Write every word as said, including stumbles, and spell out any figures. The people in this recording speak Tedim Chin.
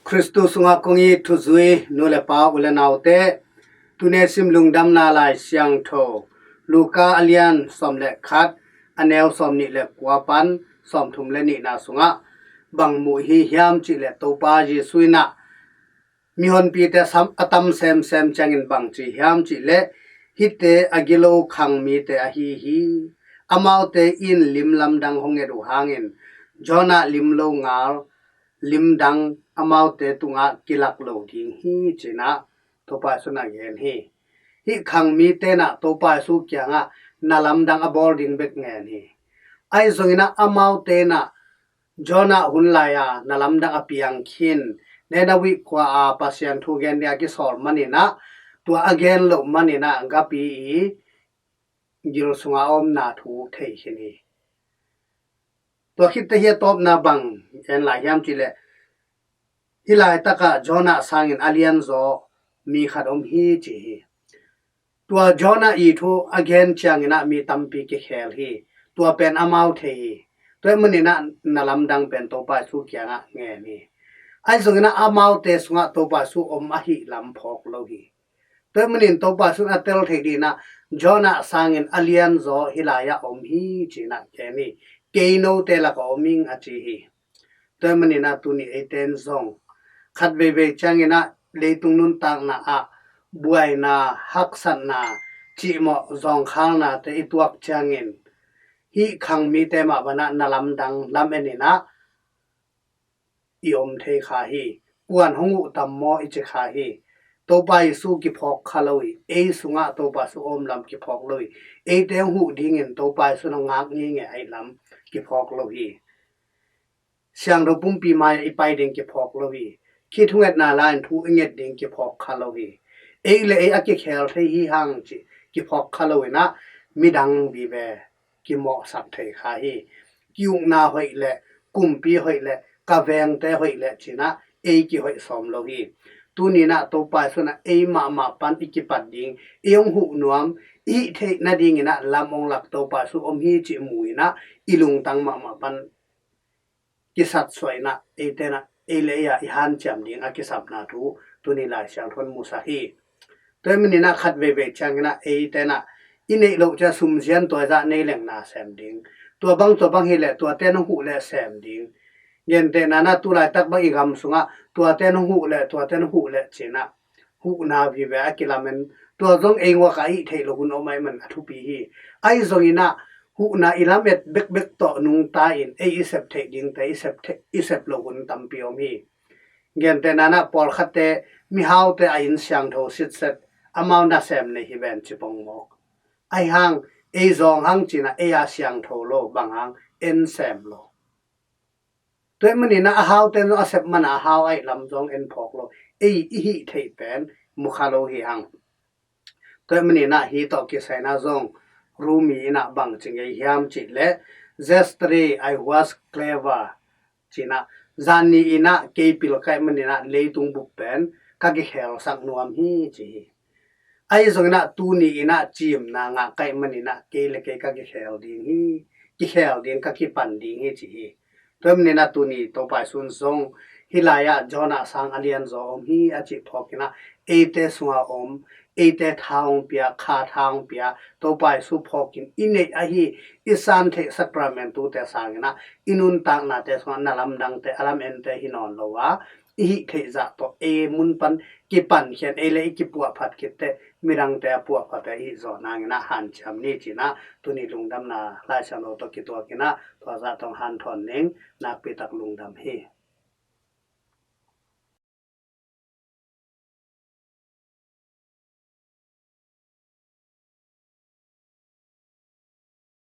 Khristu sungah kong it thuzui nu le pa, u le naute, tuni sim lungdamna Lai Siangtho Luka a lian sawm le khat, a neu sawm nih le kua pan sawm thum le nihna sungah bang mu i hi hiam cih leh, Topa Jesu in ah mihonpite sam a tam semsem ciangin bang ci hiam cih leh, hihte a gilo khang mite ahi hi. Amaute in lim lamdang hong nget uh hangin Jonah lim lo ngal limdang amaute tungah kilak lo ding hi, ci-in ah Topa Jesu in ah gen hi. Hih khang mite in ah Topa Jesu kiangah na lamdang a bawl ding bek ngen hi. Ahi zongin ah amaute in ah Jonah hun lai-a na lamdang a piang khin, Nineveh khua-a Pasian thu gen ding a kisawl manin ah, tua a gen loh manin ah gapi i gil sunga a omna thu thei khin hi. Tua khit teh hih a tawpna bang en lai hiam cih leh, hih laitakah Jonah sangin a lianzaw mi khat om hi, ci hi. Tua Jonah i thu a gen ciangin ah mi tampi kikhel hi. Tua pen amau thei hi. Tua ahih manin ah na lamdang pen Topa Jesu kiangah ngen hi. Ahi zongin ah amaute sungah Topa Jesu om ahih lam phawk lo hi. Tua ahih manin Topa Jesu in a tel theih dingin ah Jonah sangin a lianzaw hih lai-ah om hi, ci-in ah gen hi. Kei note lakah om ing, a ci hi. Tua ahih manin ah tuni eite in zong khat veivei ciangin ah leitung nuntakna ah buaina, haksatna, cihmawh zawngkhalnate i tuak ciangin hih khang mite mah banah na lamdang lamenin ah i om thei kha hi. Kuan hong huh tam maw i ci kha hi. Topa Jesu kiphawk kha lo hi. Ei sungah Topa Jesu om lam kiphawk lo hi. Eite hong huh dingin Topa Jesu in hong ngak ngeingei ahih lam kiphawk lo hi. Siangtho pumpi mai-ah i pai ding kiphawk lo hi. Khithunngetna lai-in thu i nget ding kiphawk kha lo hi. Ei le ei a kikhel thei hi hang cih kiphawk kha lo in ah midang vive kimawhsak thei kha hi. Ki-ukna hoih leh, kumpi hoih leh, ka vengte hoih leh ci-in ah ei kihoih sawm lo hi. Tuni in ah Topa Jesu in ah ei mahmah pan i kipat ding, i hong huh nuam, i hih theih nadingin ah lam hong lak Topa Jesu om hi cih mu in ah i lungtang mahmah pan kisatsuah in ah eite in ah ei le ei ah i hanciam ding a kisapna thu tuni Lai Siangtho in musak hi. Tua ahih manin ah khat veivei ciangin ah eite in ah i neih loh ciang sumzian tuazah nei leng na sem ding, tua bang tua bang hi leh tuate in hong huh leh sem ding. Gentehna in ah tu laitak bang i gam sungah tuate in hong huh leh, tuate in hong huh leh ci-in ah huhna vive a kilamen, tua zong ei ngawk a i hih theih loh hun om ahih man a thupi hi. Ahi zongin ah huhna i lamet bekbek tawh nungta in ei i sep theih dingte i sep theih, i sep loh hun tampi om hi. Gentehna in ah pawlkhatte mihaute a inn siangtho sitset, amau nasem nei hi ven ci pong mawk. Ahi hang ei zawng hang ci-in ah ei a siangtho lo bang hang en sem lo. Tua ahih manin ah a haute in zong a sep man a hau ahih lam zong en phawk lo. Ei i hih theih pen mu kha lo hi hang. Tua ahih manin ah hih tawh kisai in ah zong Rumi in ah bang ci ngei hiam cih leh, "Yesterday I was clever," ci-in ah, "Zan ni in ah kei pil ka hih manin ah leitung bup pen ka kikhelsak nuam hi," ci hi. Ahi zongin ah tuni in ah cimna ngah ka hih manin ah kei le kei ka kikhel ding hi, kikhel ding, ka kipan ding hi ci hi. Tua ahih manin ah tuni Topa Jesu in zong hih lai-ah Jonah sang a lianzaw om hi a cih phawkin ah eite sungah om, eite tha hong pia, kha tha hong pia, Topa Jesu phawkin i neih ahi i san theih sakramentu te sangin ah i nuntaknate sungah na lamdangte, a lamette hi nawn lo a, i hih theih zah tawh ei mun pan kipankhian, ei le i kipuahphat khit teh midangte a puahphat a i hih zawh nangin ah hanciam ni ci-in ah tuni lungdamna Lai Siangtho tawh kituakin ah tua zah tawh hong hanthawn ning. Nakpi tak lungdam hi.